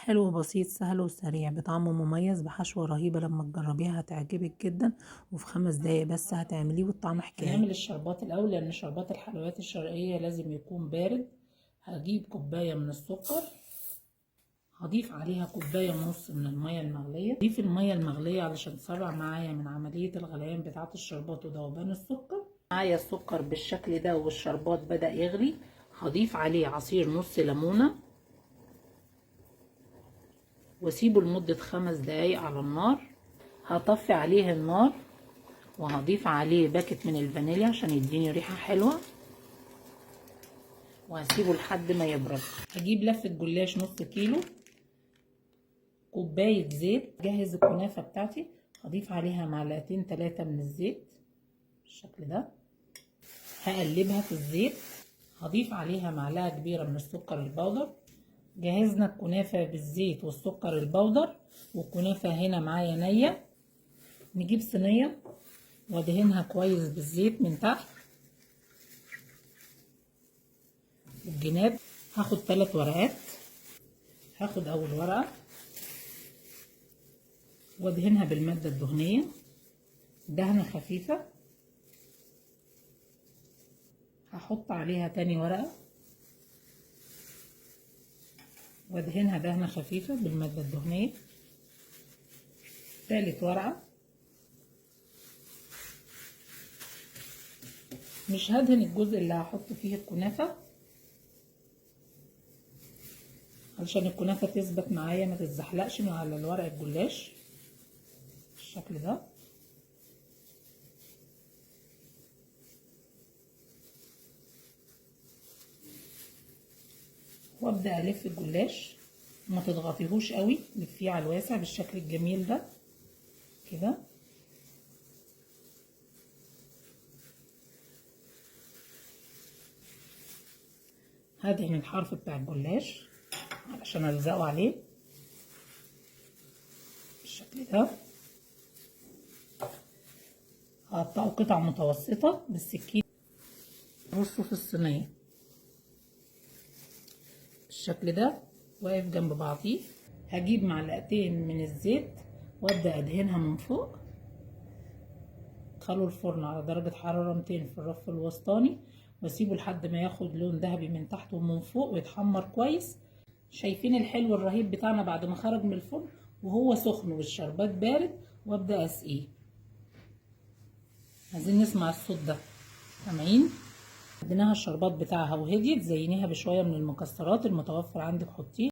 حلو بسيط سهل وسريع بطعم مميز بحشوة رهيبة، لما تجربيها هتعجبك جدا، وفي 5 دقايق بس هتعمليه والطعم حكاية. هنعمل الشربات الأول لأن شربات الحلويات الشرقية لازم يكون بارد. هجيب كوباية من السكر، هضيف عليها كوباية ونص من المية المغلية. هضيف المية المغلية علشان تسرع معايا من عملية الغليان بتاعة الشربات وذوبان السكر. معايا السكر بالشكل ده والشربات بدأ يغلي، هضيف عليه عصير نص ليمونة واسيبه لمدة 5 دقايق على النار. هطفي عليه النار وهضيف عليه باكت من الفانيليا عشان يديني ريحة حلوة، وهسيبه لحد ما يبرد. هجيب لفة جلاش نص كيلو، كوباية زيت. جهز الكنافة بتاعتي، هضيف عليها معلقتين 3 من الزيت بالشكل ده، هقلبها في الزيت. هضيف عليها معلقة كبيرة من السكر البودر. جهزنا الكنافة بالزيت والسكر البودر، والكنافة هنا معايا نية. نجيب صينية وادهنها كويس بالزيت من تحت الجناب. هاخد 3 ورقات، هاخد اول ورقة وادهنها بالمادة الدهنية دهنة خفيفة. هحط عليها تاني ورقة وادهنها دهنة خفيفة بالمادة الدهنية. تالت ورقة، مش هدهن الجزء اللي هحط فيه الكنافة علشان الكنافة تثبت معايا ما تتزحلقش من على الورق الجلاش بالشكل ده. وابدا الف الجلاش، ما تضغطيهوش قوي، لفيه على الواسع بالشكل الجميل ده كده. هدهن الحرف بتاع الجلاش علشان الزقه عليه بالشكل ده. هقطعه قطع متوسطة بالسكين، رصه في الصينية بالشكل ده واقف جنب بعضيه. هجيب معلقتين من الزيت وابدا ادهنها من فوق. ادخله الفرن على درجة حرارة 200 في الرف الوسطاني، واسيبه لحد ما ياخد لون ذهبي من تحت ومن فوق ويتحمر كويس. شايفين الحلو الرهيب بتاعنا بعد ما خرج من الفرن وهو سخن والشربات بارد، وابدا اسقيه. عايزين نسمع الصوت ده، سامعين؟ اديناها الشربات بتاعها وهديت. زينيها بشويه من المكسرات المتوفر عندك، حطيه.